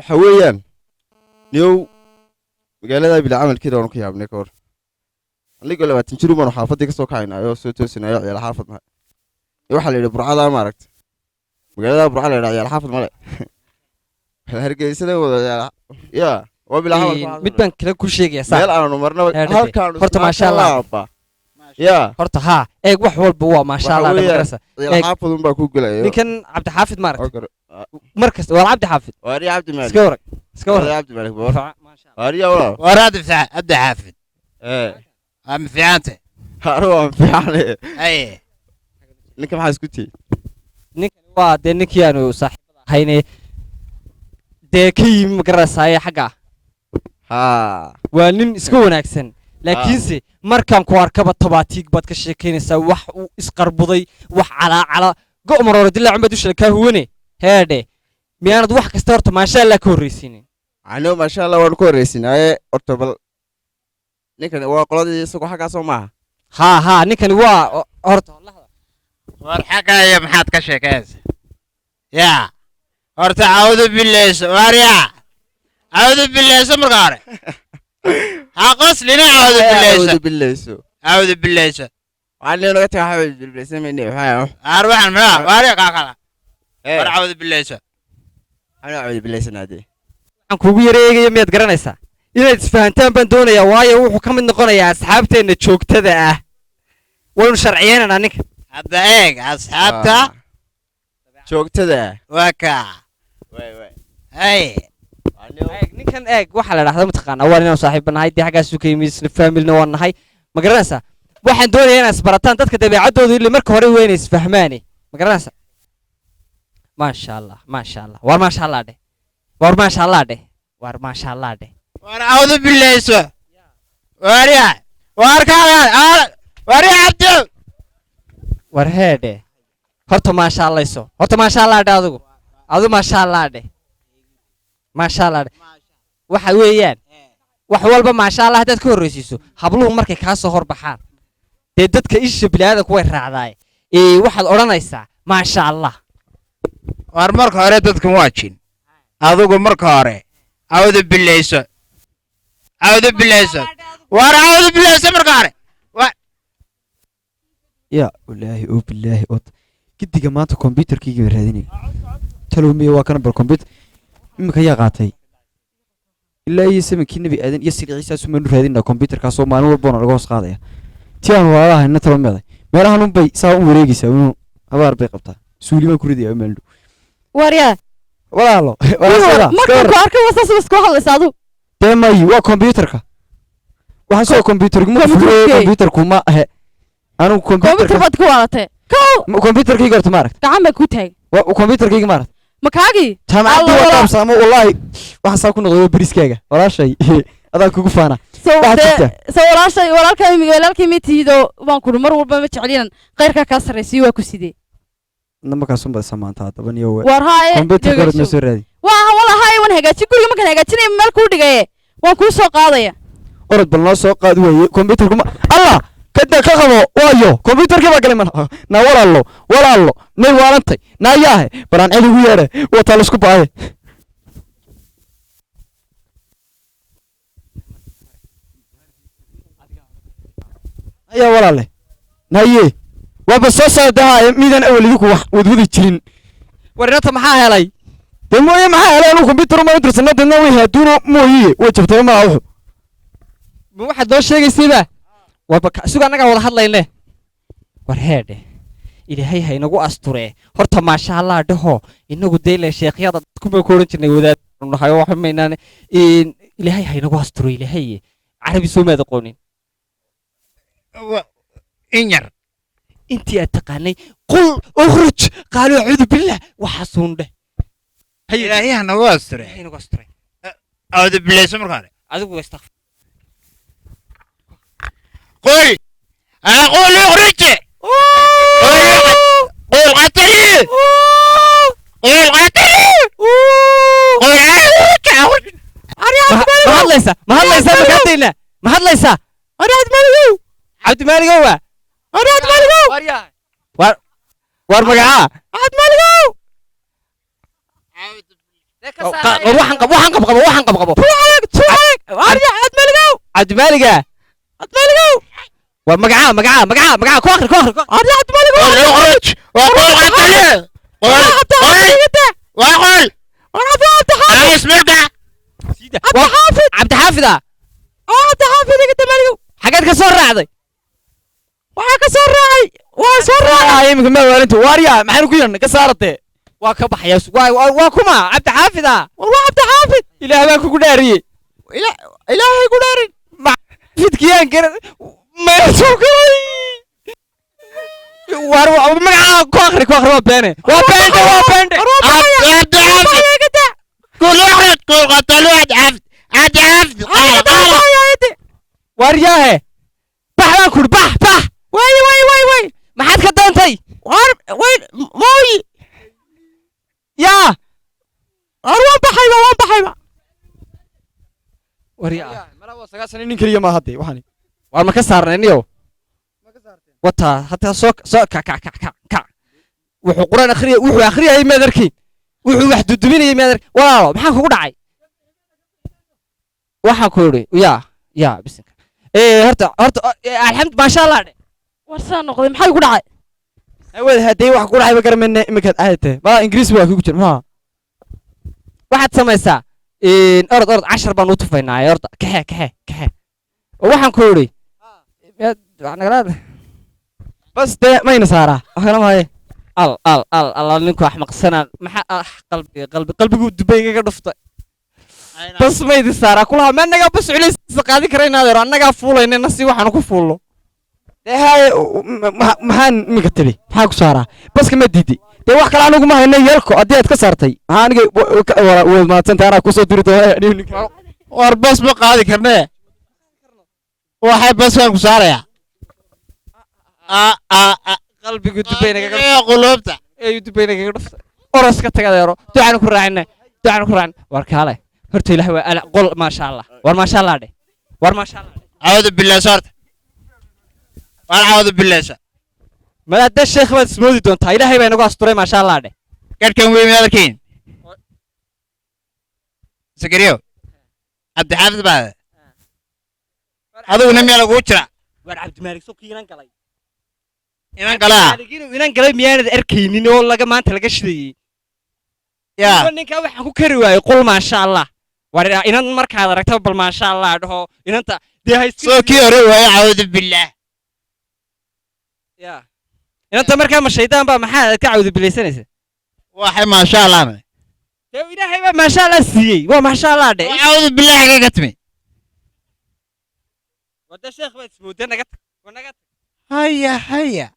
Waxa weeyaan, niyow, magaalada bila camalkeeda waanu ka yaabnay. Ka hor anigoo 20 jir baanu xaafaddii ka soo kacaynaayo, soo toosinayo, ciyaal xaafad nahay. Waxaa la yidhi Burcadaa, maaragta, magaalada Burca la yidhaa ciyaal xaafad male, Hargeysada wada ciyaal ya waa bila camal. Mid baan kale ku sheegaya. Meel aanu marnaba Heedhade. halkaanu Horta maasha Allah. Ya. Horta haa, eeg, wax walba waa maasha Waxa Allah. weeyaan, Magarasa ciyaal Eeg. xaafad unbaa ku gelayo. Ninkan Cabdixaafid, maaragta, mar kasta waa Cabdixaafid. Waariya Cabdi Maalik. Iska warag, iska warag. Waariya Cabdi Maalik boor. Waariya walaal. War Cabdi Xaafid. Ee. Waa ma fiicanta? Haro, waan fiicane. Haye. Ninka maxaa isku tihi? Ninkan waa dee ninkii aanu saaxiibada ahayne, dee ka yimi, magarasaaye, xagga. Haa. Waa nin iska wanaagsan, laakiinse markaan ku arkaba tabaatiig baad ka sheekaynaysaa, wax uu isqarbuday, wax calaacala go'maroore dilaacan baad dusha kaa huwane. Heedhe, miyaanad wax kasta horta maasha Allah ka horraysiinin? Ano maasha Allah waanu ka horreysinaaye. Horta bal ninkan waa qoladii isagoo xaggaasoo maaha? Haa haa, ninkani waa horta. War xaggaya maxaad ka sheekaysa? Yaa, horta cawdu bileyso. War yaa, cawdu bileyso. Marka hore ha qoslina, cawdu bileyso. Cawdu bileyso. Cawdu bileyso. Waxaan leeyahay naga taga, cawdu bileysamayne waxaa. Waar waxaan maxaa? Waar yaa kaa kala? War cawdu bileyso. Waxaan cawdu bileysanaa dee. Waxaan kuugu yara eegaya, miyaad garanaysaa? Inaad isfahantaan baan doonayaa, waayo wuxuu ka mid noqonayaa asxaabteenna joogtada ah. Waynu sharciyeynaynaa ninka. Hadda eeg asxaabta. Joogtada. Waa kaa. Waay waay. Haye. Eeg ninkan, eeg, waxaa la dhahdaa, mataqaanaa, waa inaan saaxiibba nahay dee, xaggaasuu ka yimi, isla faamilna waan nahay, ma garanaysaa? Waxaan doonayaa inaad isbarataan dadka dabeecaddooda, ilaa marka hore waa inay isfahmaane, ma garanaysaa? Maasha Allah, maasha Allah. Waar maasha Allah dheh, waar maasha Allah dheh, waar maasha Allah dheh. War cawdu bileyso. Waar yaa, waar kaa, waar yaa Cabdi. War heedhe, horta maasha Allahayso, horta maasha Allah dheh. Adigu maasha Allah dheh, maasha Allah dheh. Waxa weeyaan, wax walba maasha Allah haddaad ka horreysiiso, habluhu markay kaa soo horbaxaan, dee dadka isha biniaadanku way raacdaay, ee waxaad odhanaysaa maasha Allah. War marka hore dadkan waa jin. Adigu marka hore cawdu bileyso, cawdu bileyso. War cawdu bileyso marka hore. Ya walaahi oo bilaahi od gidiga maanta kombyutarkayga baan raadinaya. Talow miya? Waa kana. Bal kombyutar iminka yaa qaatay? Ilaa iyo samankii Nebi Aadan iyo siliiciisaasu maanu raadinaa kombyutarkaasoo maalin walboona laga hoos qaadaya. Ti aan walaalaha hayna talo meeday meelahan unbay saa u wareegaysaa, unu habaar bay qabtaa, suuli baan ku ridayaa meel dhow. Waryaa. Walaalo, walaasada. Markaan ku arkay waa saas isku hadlaysa adu. Dee may, waa kombyutarka waxaan soo kombyutarku ma Kombyutarkee? fuliyo, kombyutarku ma ahe anigu. Kombyutar Kombyutarka baad ku waalatay kow. Kombyutarkayga horta ma aragt? Gacan baa kuu taagay. Waa kombyutarkayga, ma aragt? Ma kaagii? Jaamacaddii Alla waa walaa. qaabsaamo wallaahi, waxaan saa ku noqday waa beriskaaga. Walaashay adaan kugu faana. Soo Waxaad dee jirtaa. Soo walaashay, walaalkaa, walaalkay ma tiido? Waan kuri mar walba ma jeclinan khayrkaa kaa sarraysiyo, waa ku sidee? Namarkaas unbaad samaanta haddaba niyo. War haaye. Kombyutarka hore noo soo raadi. Waa wala haaye, waan hagaajin guriga, markaan hagaajinaya meel kuu dhigaye, waan kuu soo qaadaya. Orod bal noo soo qaad weeye. Kombyutarku ma Allah kada ka qabo, waayo kombyutarkii baa galay. Mana na walaallo, walaallo, nay waalantay naayaahe, balaan cid ugu yeedhe, wataa laisku baaye. Ayaa walaale naye, waaba soo socdaha midaan awal idinku wax wadwadi jirin. War inanta maxaa helay? Dee mooye maxaa helay? Anuu kombyutar uma dirsana, deedna way haaduuno mooyiye, way jabtay maa wuxu. Ma waxaad noo sheegaysayba warba isuga annagaa wada hadlayne. War heedhe, Ilaahay ha inagu asturee. Horta maasha Allah dhaho. Inagu dee ile sheekhyada dadku ku odhan jirnay, wadaad nahay oo waxa maynaan. Ilaahay ha inagu asturo. Ilaahay carabi soo maad aqoonin? In yar. Intii aad taqaanay, qul ukhruj, qaaluu acuudu billah, waxaasuun dheh. Ilaahay ha nagu asture. Ilaahay inagu asturay. Cawdu bileyso marka hore. Adigu istakfir. قل أقول اخرج، قل قتلي، قل قتلي، قل اخرج. Ma hadlaysaa? Ma hadlaysaa? Ma kaadaynaa? Ma hadlaysaa? Ani Cabdimaaligow, Cabdimaaligow, waa ani Cabdimaaligow. War magacaa Cabdimaaligow. War waxaan qab, waxaan qab qabo, waxaan qab qabo. Arya Cabdimaligow. Cabdimaaliga. Cabdimaligow. Waa magacaa, magacaa, magacaa, magacaa ku akhri, ku akhri, ku akhri. Arya Cabdimaligow. اخرج وقول قتل قول وقول انا اسمك. Cabdixaafid. Cabdixaafida. Cabdixaafid Cabdimaligow. Xageed ka soo raacday? Waxaa ka soo raacay, waa soo raacay. Iminka ma waalinta waarya, maxaynu ku yeelnay ka saaratee? Waa ka baxaya. Waa kuma Cabdixaafida? War waa Cabdixaafid. Ilaah baan kugu dhaariyey. Ilaahay ku dhaarin. Fidkiyaan garan meesuu galay. War magacaa ku akhri, ku akhri. Waa beene, waa beende, waa beende. عبد عبد قول اخرج قول قتلوا عبد عبد عبد عبد قال قال. War yaahe, bax baan kuri, bax, bax. Way way way way. Maxaad ka doontay? War way mooyi. Yaa. War waan baxayba, waan baxayba. War yaa. Malaa waa 9 nin keliya maaha dee waxani. War ma ka saarnay niyow? Wataa hataa soo soo kac kac kac kac kac. Wuxuu quraan akhriyay, wuxuu akhriyay maad arkin, wuxuu wax duduminayay maad arkin. Walaalo, maxaa kugu dhacay? Waxaan ku idhi yaa yaa bisinka ee horta horta alxamdu, maasha Allah dhe. War saa noqday, maxay ku dhacay? Awood haddii wax ku dhacay ma garanayna iminkaad caadi tahay, malaa Ingiriis waa kugu jira maxaa. Waxaad samaysaa, orod orod, cashar baan u tufaynaa. Orda, kaxe kaxe kaxe. Oo waxaan ku idhi miyaad wax nagala. Bas dee mayna saaraa, wax kala maaye. Al al al al, ninku axmaqsanaa. Maxaa ah qalbiga, qalbi qalbigu dubay igaga dhuftay. Bas maydi saaraa kulaha, ma annagaa bas culaysiisa qaadi karayna adeero, annagaa fuulayna nasi waxaanu ku fuulno. Dee haye, maxaan iminka tidhi? Maxaa ku saaraa? Baska ma diiday dee, wax kale anigu ma hayno. Yeelko haddii aad ka saartay, maxaa aniga waad mahadsantay, anaa kusoo diri doona. War bas ma qaadi karnee, waxay baskaan ku saarayaa. Qalbigu dubay nagaga qulubta. Ayuu dubay nagaga dhuftay. Oros ka tag adeero, ducaan ku raacina, ducaan ku raacina. War kaale horta, ilaah waa ala qol, maasha Allah. War maasha Allah dheh, war maasha Allah dheh. Cawdu billah saarta war, cawdu billah sa. Madaada sheekh baad ismoodi doontaa, Ilaahay baa inagu asturay. Maasha Allah dheh. Garhkan weyn miyaad arkayn? Sakariyo Cabdixaafid baa adiguna miyaa lagugu jira? War Cabdimaalik soo inan galay. Inan kalaa. Maalik inuu inan galay miyaanad arkaynin oo laga maanta laga shidayey? Yaa. Ninkaa waxaan ku kari waayey qul maasha Allah. War inan markaad aragtaba bal maasha Allah dhaho inanta dee ha iska. Soo kii hore waaye, cawdu billah. Ya inanta markaa ma shaydaan baa? Maxaa ka cawdu bilaysanaysa? Waxay maasha Allah. Dee Ilaahay baa maasha Allah siiyey, waa maasha Allah dhe. Cawdu billah, xagee ka timi? Wada sheekh baad ismoodee, naga tag, war naga tag. Haya haya.